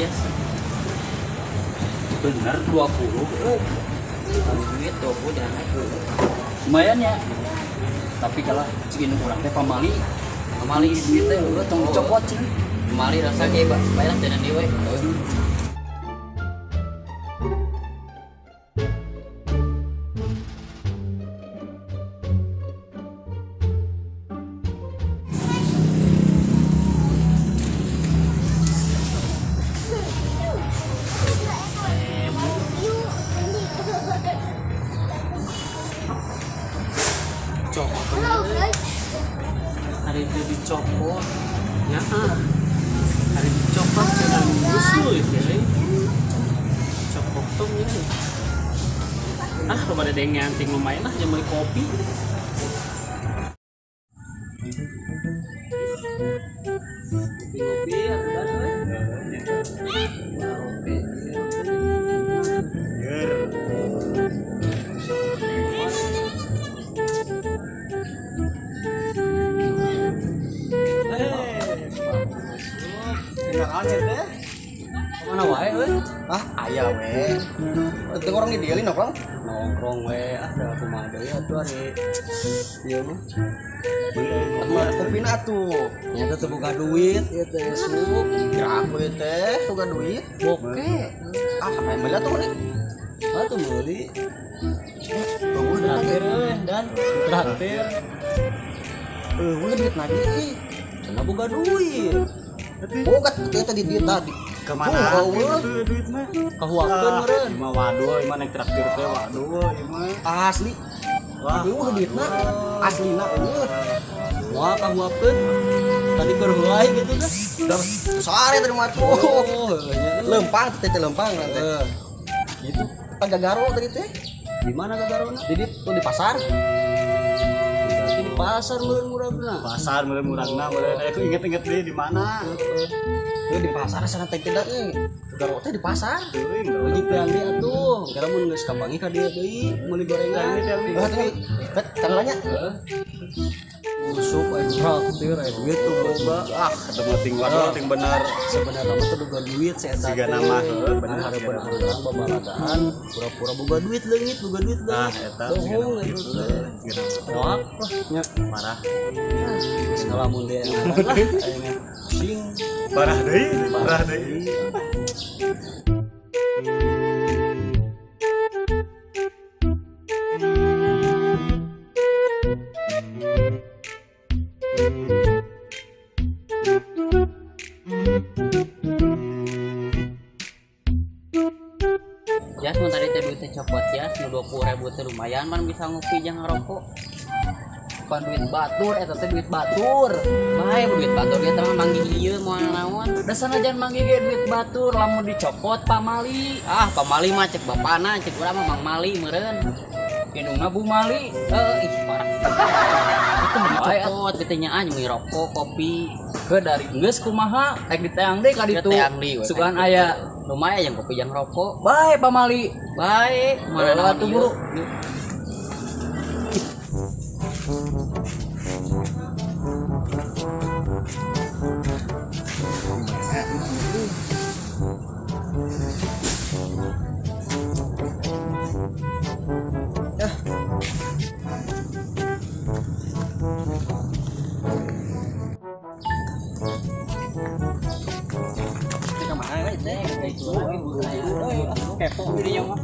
ya. Bener 20 euy. Duit 20 jangan lumayan ya. Tapi kalau cik indung urang teh pamali. Pamali duit teh eueuh tong dicopot cenah. Pamali rasa ge bayar cenah deui we. Hari itu dicopot ya, hari dicopot jangan musuh ya, copot tuh ya. Ah, lo pada deng nganting lumayan lah, jam beli kopi. Kopi ya, udah mana wae euy? Ah, aya we. Teu orang di dieu nongkrong. Nongkrong we, ah da kumaha deui atuh ari. Ieu mah. Kopina atuh. Nya teh boga duit ieu teh sup. Kira aku ieu teh boga duit. Boke. Ah, main meuli atuh meuli. Atuh meuli. Eueuh traktir euy dan traktir. Eueuh duit lagi ih. Cenah boga duit. Boga teh tadi dia tadi. Kemana itu duitnya? Kahuakeun meureun. Mah waduh, ieu mah naik traktir teh waduh, ieu mah. Asli. Wah, eueuh duitna. Aslina eueuh. Wah, kahuakeun. Tadi keur heulai gitu teh. Sare tadi mah tuh. Lempang teh teh lempang teh. Gitu. Gagaro tadi teh. Di mana gagarona? Jadi tuh di pasar. Berarti di pasar meureun muragna. Pasar meureun muragna meureun. Aku inget-inget deui di mana. Di pasar sana teh tidak euy. Gagaro teh di pasar. Wajib yang deui atuh. Kira mun geus kapanggih ka dieu deui meuli gorengan. Heuh teh. Tanggalnya. Usup aing traktir aing duit tuh boga. Ah, ketemu ting waduh ting bener. Sebenarnya mah teu boga duit si eta. Siga nama heuh bener hareupeun urang babalagaan pura-pura boga duit leungit, boga duit leungit. Ah, eta bohong eta teh. Wah, nya parah. Geus ngalamun deui lah aing pusing. Parah deui, parah deui. Ya, mun tadi teh duitnya copot ya, nu 20.000 teh lumayan man bisa ngopi jeung ngarokok. Bukan duit batur, eta teh duit batur. Bae duit batur ge teh mah manggih ieu moal naon. Da sanajan manggih ge duit batur lamun dicopot pamali. Ah, pamali mah cek bapana, cek urang mah Mang Mali meureun. Indungna Bu Mali. Heuh, ih parah. Itu mah dicopot kitu nya ah meuli rokok, kopi. Ke dari geus kumaha rek diteang deui ka ditu. Sugan aya lumayan yang kopi yang rokok. Bae pamali. Bae, mana atuh buru. Kepo dirinya mah.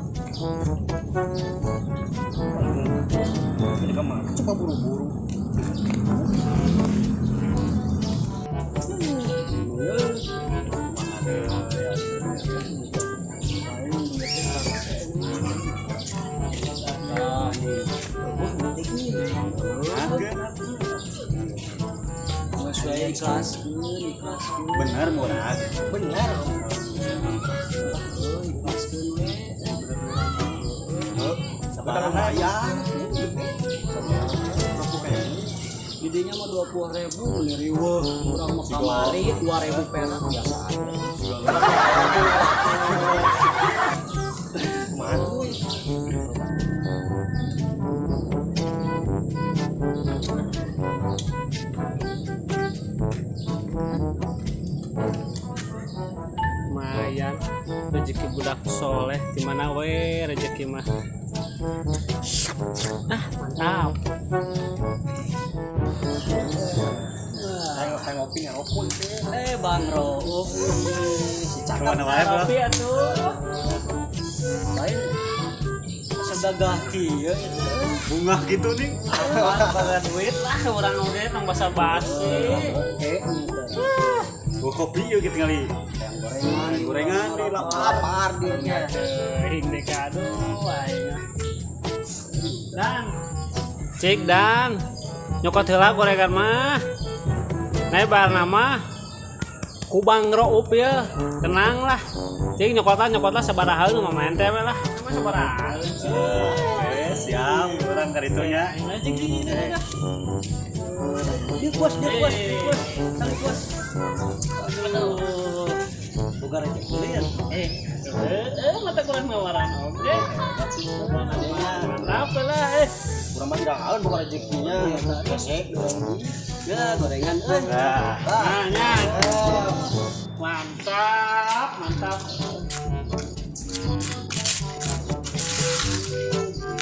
Coba buru-buru. Bener murah. Bener. Bener lumayan. Idenya mah 20.000 nih riweuh. Urang mah kamari 2.000 perak biasa aja. Kumaha tuh? Rezeki budak soleh di mana we rezeki mah. Ah, mantap. Ayo ngopi ngarokok teh. Bang Rouf. Si cakep. Kemana wae, Bro? Ngopi atuh. Lain segagah kieu itu. Bunga gitu nih. Baga duit lah urang udah tong basa-basi. Oke. Gua kopi yuk gitu kali. Yang gorengan, Gorengan di lapar dia. Teuing deh aduh aing. Dan. Cik Dan. Nyokot heula gorengan mah. Nah, nama ku Bang Rouf ya. Tenang lah. Cik nyokotlah sabaraha nu mah ente we lah. Mah sabaraha. Oke, siap. Urang ka ditu nya. Nah, cik cik cik. Dia puas, dia puas, dia puas. Saling puas. Aduh. Boga rezeki lieur. Mata kurang nawaran oke. Mantap lah Kurang mah dirahaeun boga rezekinya. Hese urang di. Ya, gorengan euy. Nah, Nah, nya. Mantap, mantap.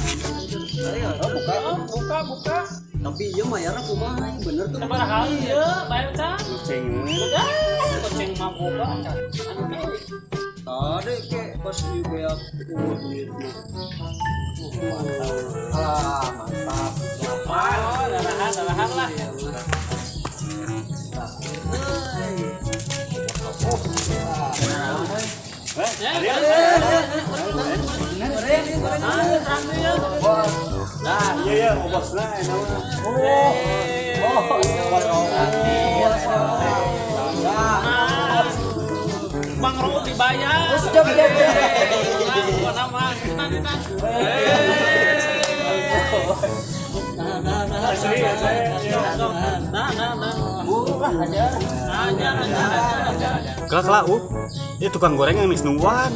Oh, buka. Oh, buka, buka. Tapi ieu mayarna kumaha ieu bener tuh. Sabaraha ieu, bayar can. kucing. Udah, kucing mah boga can. Anu Tadi ke pas ieu beak duitna. Alah, mantap. Oh, darahan, darahan lah. Eh, Ya, ada. terang ya. Nah, iya ya, bosna enak mah. Oh, Bos Rouf. Nah, Bang Rouf dibayar. Siap, siap, siap. Nah, mah, kita kita. Nah, nah, nah. Asli, asli. Nah, nah, nah. Murah aja. Aja, aja, aja, aja. Kelak kelak, Ieu tukang gorengan geus nungguan.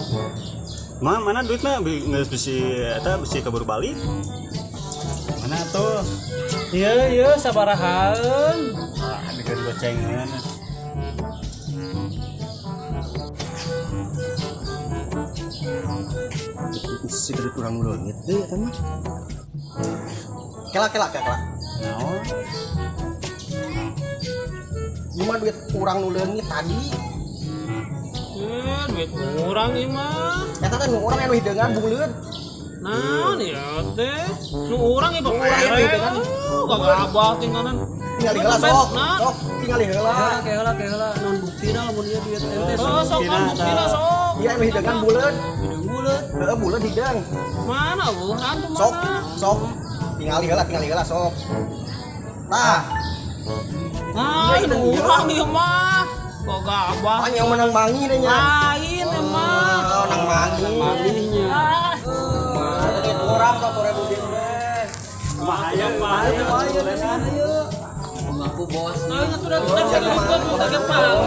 Ma, mana duitna geus bisi eta bisi kabur balik. Mana tuh? Iya, iya, sabarahaeun. Ah, dikeun gocengan. Si duit urang leungit deui eta mah. Kela kela kela. Naon? Ieu mah duit urang nu leungit tadi. Duit urang ieu mah. Eta teh nu urang anu hideungan buleud. Naon ieu teh? Nu urang ieu Nu urang ieu hideungan. Gagabah tinggalan. Tingali heula sok. Nah. Sok tingali heula. Heula ke heula naon buktina lamun ieu duit ente Oh, sok kan buktina sok. Iya anu hideungan buleud. Hideung buleut. Heeh buleud hideung. Mana urang tuh Sok mana? sok tingali heula sok. Tah, Nah, nu urang ieu mah. Gagabah. pan yang menang mangi deh nya. Lain ieu mah. Oh, menang mangi. Manggihnya. Ah, Duit urang 20.000 duit teh. Kumaha aya, kumaha aya. Mengaku bos. Nah, ingat udah udah udah udah udah